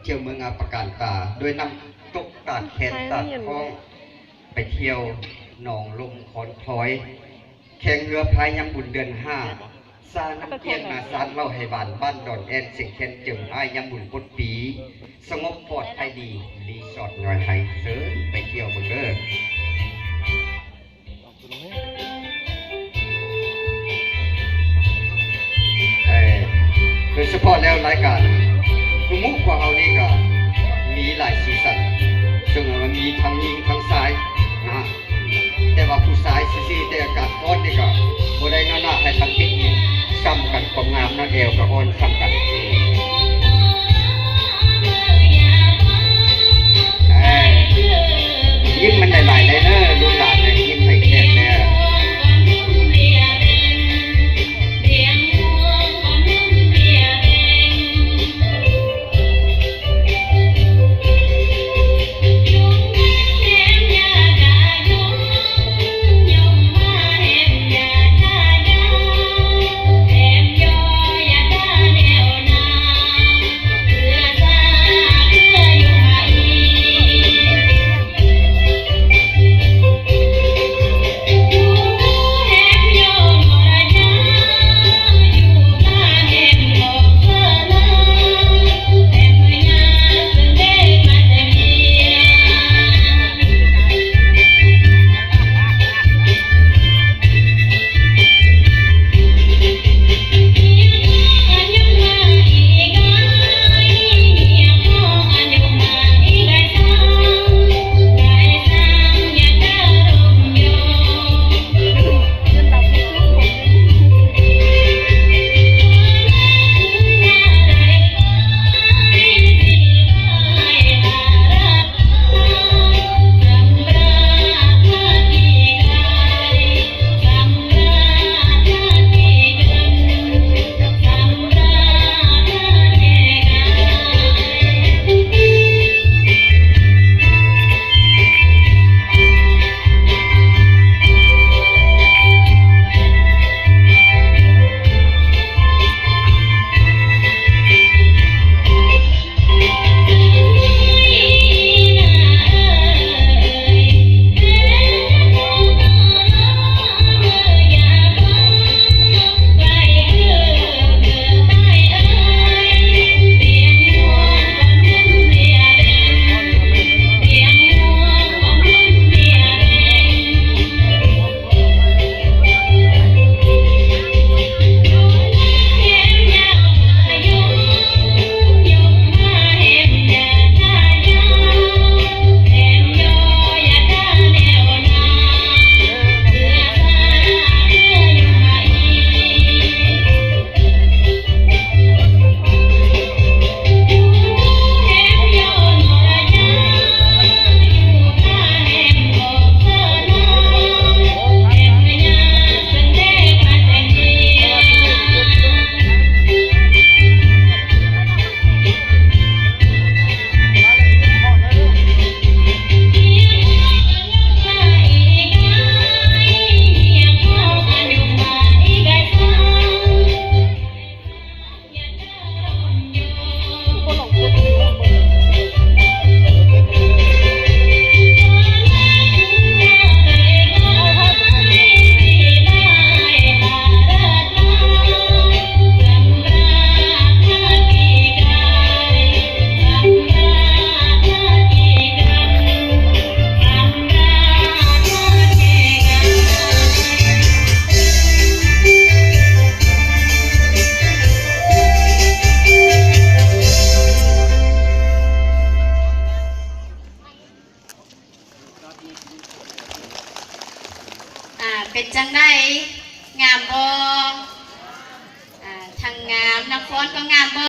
ທ່ຽວເມືອງອາປະການຕາ ດ້ວຍນ້ຳຕົກຕາດແຄນຕາດຂອງ ໄປທ່ຽວໜອງລົມຄອນທອຍ ແຂ່ງເຮືອພາຍຍາມບຸນເດືອນຫ້າ ຊານ້ຳກ້ຽງນາຊານເລົ່າໄຫວານ ບ້ານດອນແອນ ສຽງແຄນເຈີມອ້າຍຍາມບຸນປົດປີ ສະຫງົບປອດໄພດີ ຣີສອດນ້ອຍໄຮ ເຊີນໄປທ່ຽວເບິ່ງເດີ. ເອີ ໂດຍສະເພາະແລ້ວລາຍການ ຄືໝູ່ຂອງເຮົານີ້ກໍມີຫຼາຍສີສັນ ເຊິ່ງວ່າມີທັງຍິງທັງຊາຍນະ ແຕ່ວ່າຜູ້ຊາຍຊື່ໆ ແຕ່ອາກາດຮ້ອນນີ້ກໍບໍ່ໄດ້ໜ້າໆ ໃຫ້ທັງເປັນຍິງ ສ່ຳກັນຄວາມງາມເນາະ ແອວກໍອ່ອນສ່ຳກັນ. ເອີ ຍິ້ມມັນຫຼາຍໆ ໄດ້ເດີ ລູກຫຼານນະ ຍິ້ມໃຫ້ແຂກແດ່. ອ່າ ເປັນຈັ່ງໃດ? ງາມບໍ່? ອ່າ ທັງງາມ ນະຄອນກໍງາມບໍ່?